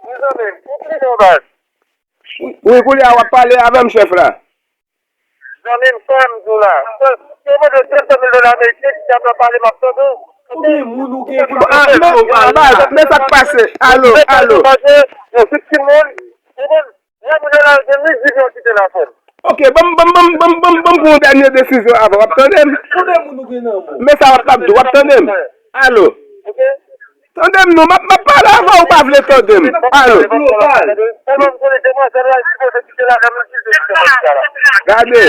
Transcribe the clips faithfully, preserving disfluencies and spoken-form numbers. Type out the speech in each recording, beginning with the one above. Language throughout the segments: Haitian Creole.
Wi, zanmi m, ou pli non baz. Wi, wi, kounye a w ap pale avè m, chèf la. Zanmi m, sa m di w la. Se mwen de senk san mil dola ameriken ki ap pale, m ap tande w. Konbyen moun ou gen pou... Ah, men, baz, men sa k pase? Alo, alo. Yo tout timoun, ou konn, lè moun yo la, gen mizisyen ki te la fè l. Ok, ban m, ban m, ban m, ban m, ban m, ban m pran yon dènye desizyon avan. W ap tande m? Konbyen moun ou gen nan men w? Men sa w ap, ap di, w ap tande m? Alo? Ok? Tande m non, m ap, m ap pale avè w, ou pa vle tande m. Alo? Global. Gade.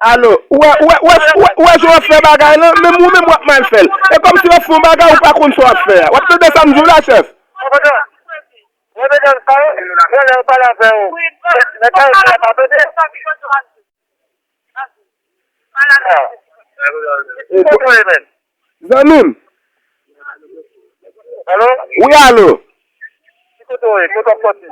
Alo? Ou wè, ou wè, ou wè, ou wè, ou wè jan w ap fè bagay lan, menm ou menm w ap mal fè l. E kòmsi w ap fè yon bagay ou pa konn sa w ap fè a. W ap tande sa m di w la, chèf? Mwen te gen sa yo, mwen lè yo pale avè yo. Nèg la yo pa tande. Ah. Ki kote w ye menm? Zanmi m. Alo? Wi, alo. Ki kote w ye? Kote w ap sòti?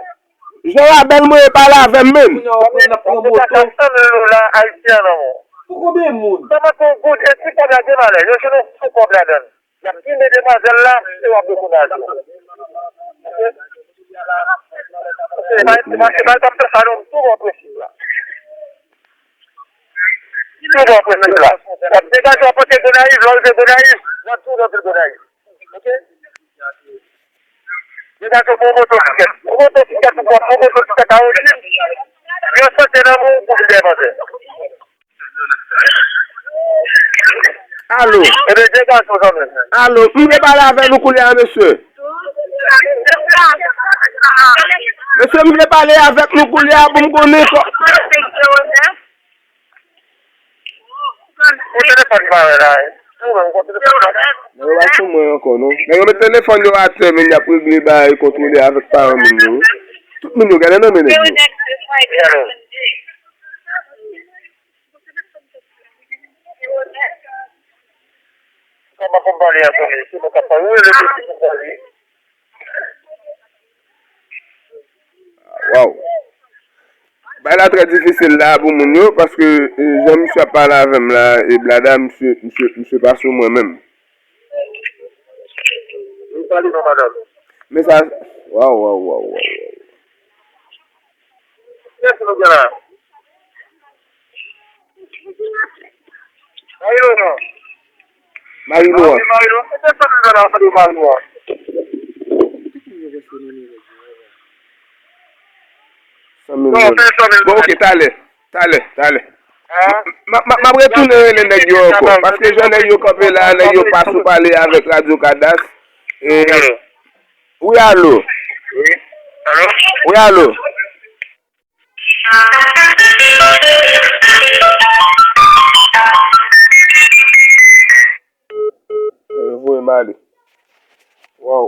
Jan Rabèl mwen ye pale avè m menm. Kounye a w ap pran moto. Ou te ka san mil dola ayisyen nan men w. Pou konbyen moun? Kòman pou w goud? E si kòb la gen valè? Yo jwenn yon fo kòb ladan l. Y ap goumen demwazèl la, e w ap rekonaje. Ok? E pa, e pa, e pa, e pa fè sa non, tou bon prensip la. Tou bon prensip la. W ap degaje w ap pote Gonayiv, lè w rive Gonayiv, w ap tou nan vil Gonayiv. Ok? Degaje w pou motosikèt. Pou motosikèt ou pran, pou motosikèt a ou di, yon sante nan men w pou vin dèyè manzè. Alo. Alo, m vle pale avè nou kounye a, mesye. Mesye, m vle pale avèk nou kounye a pou m konnen kò... Nèg yo pa sou mwen ankò, non. Nèg yo met telefòn yo atè, men y ap regle bagay kontwole avèk paran moun yo. Tout moun yo, gade nan men nèg yo. Kòman pou m pale a, zanmi? Se mwen k ap pale. Ou rele depi pou m pale. Waw. Bagay la trè difisil la pou moun yo, paske, e, jan misye ap pale avè m la, e blada, misye, misye, misye pa sou mwen menm. Li pale non, madanm. Men sa, waw, waw, waw, waw, waw. Kiyès nou gen la? Marilo, non? Marilo. Ah, wi, Marilo. E te san mil dola, w ap mande Marilo a. San mil dola. Bon, ok, talè. Talè, talè. M, m, m, m ap retounen rele nèg yo ankò. Paske jan nèg yo kanpe la, nèg yo pa sou pale avèk Radyo Kadas. E, wi, alo. Wi, alo. Wi, alo. Yo voye m ale. Waw.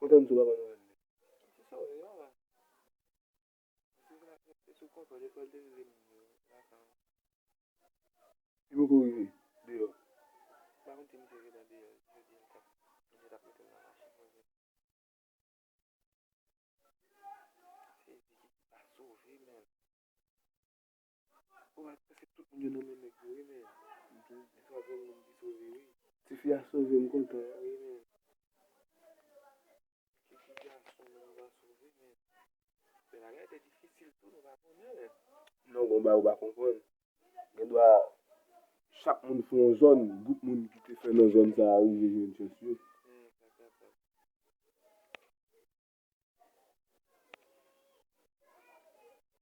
Kontan m sou papa Nwèl li. Li poko rive deyò. Sezi ki pa sove menm. Ou wè se tout moun yo nan men nèg yo wi men. Li twa granmoun ki sove wi. Tifi a sove m kontan. Wi men. Ki ti gason menm pa sove men. Men bagay te difisil tou nou pa konnen. Non, gon bagay ou pa konprann. Gen dwa chak moun fè yon zòn, gwoup moun ki te fè nan zòn sa a rive jwenn chans yo.